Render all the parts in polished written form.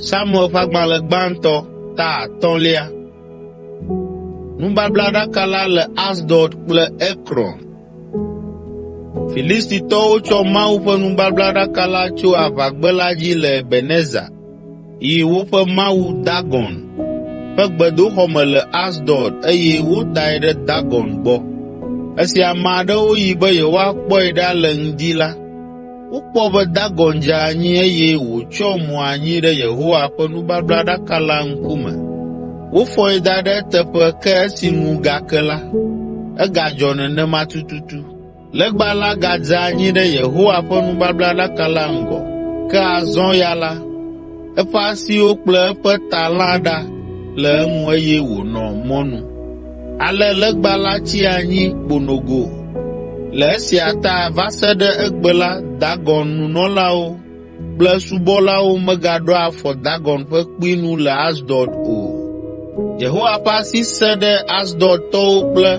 Samuel ƒe agbalẽ gbãtɔ, ta atɔ̃lia. Nubablaɖaka la le Asdod kple Ekron. Filistitɔwo tsɔ Mawu ƒe nubablaɖaka la tso aʋagbe la dzi le Ebenezer yi woƒe mawu Dagon ƒe gbedoxɔ me le Asdod eye wodae ɖe Dagon gbɔ. Esi ame aɖewo yi be yewoakpɔe ɖa le ŋdi la, wokpɔ be Dagon dze anyi eye wòtsyɔ mo anyi ɖe Yehowa ƒe nubablaɖaka la ŋkume. Wofɔe da ɖe eteƒe ke esi ŋu gake la, egadzɔ nenema tututu. Legba la gadze anyi ɖe Yehowa ƒe nubablaɖaka la ŋgɔ, ke azɔ ya la, eƒe asiwo kple eƒe ta lã ɖa le eŋu eye wònɔ mɔnu. Ale legba la tsi anyi kponogo. Le esia ta va se ɖe egbe la Dagon nunɔlawo kple esubɔlawo megaɖoa afɔ Dagon ƒe kpui nu le Asdod o. Yehowa ƒe asi sẽ ɖe Asdodtɔwo kple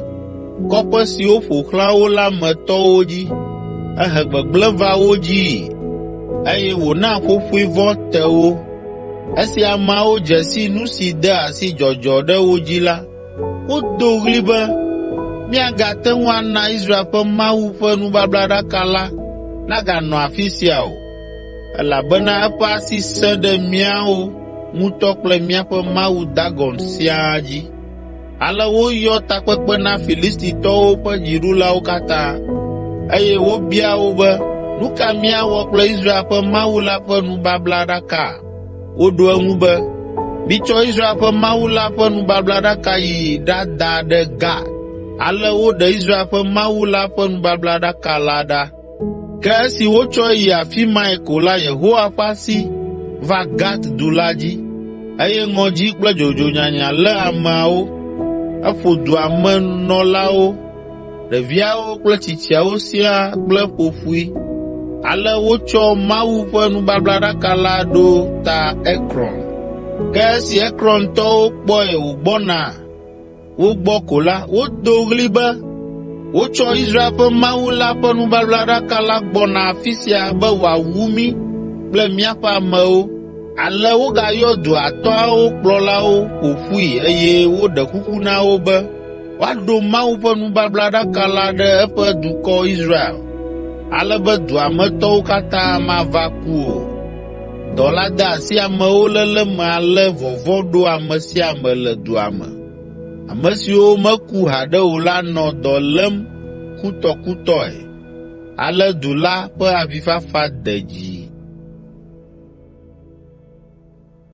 kɔƒe siwo ƒo xlã wo la me tɔwo dzi. Ehe gbegblẽ va wo dzii, eye wòna ƒoƒoe vɔ̃ te wo. Esi ameawo dze si nu si de asi dzɔdzɔ ɖe wo dzi la, wodo ɣli be, “Míagate ŋu ana Israel ƒe Mawu ƒe nubablaɖaka la naganɔ afi sia o, elabena eƒe asi sẽ ɖe míawo ŋutɔ kple míaƒe mawu Dagon siaa dzi.” Ale woyɔ takpekpe na Filistitɔwo ƒe dziɖulawo katã, eye wobia wo be, “Nu ka míawɔ kple Israel ƒe Mawu la ƒe nubablaɖaka?” Woɖo eŋu be, “Mitsɔ Israel ƒe Mawu la ƒe nubablaɖaka yi ɖada ɖe Gat.” Ale woɖe Israel ƒe Mawu la ƒe nubablaɖaka la ɖa. Ke esi wotsɔe yi afi mae ko la Yehowa ƒe asi va Gat du la dzi, eye ŋɔdzi kple dzodzo nyanya lé ameawo. Eƒo dua me nɔlawo, ɖeviawo kple tsitsiawo siaa kple ƒoƒoe. Ale wotsɔ Mawu ƒe nubablaɖaka la ɖo ta Ekron. Ke esi Ekrontɔwo kpɔe wògbɔna wo gbɔ ko la, wodo ɣli be, “Wotsɔ Israel ƒe Mawu la ƒe nubablaɖaka la gbɔna afi sia be wòawu mí kple míaƒe amewo.” Ale wogayɔ du atɔ̃awo kplɔlawo ƒo ƒui eye woɖe kuku na wo be woaɖo Mawu ƒe nubablaɖaka la ɖe eƒe dukɔ Israel, ale be dua me tɔwo katã mava ku o. Dɔ la de asi amewo léle me ale vɔvɔ̃ ɖo ame sia ame le dua me. Ame siwo meku haɖe o la nɔ dɔ lém kutɔkutɔe. Ale du la ƒe avifafa de dzi.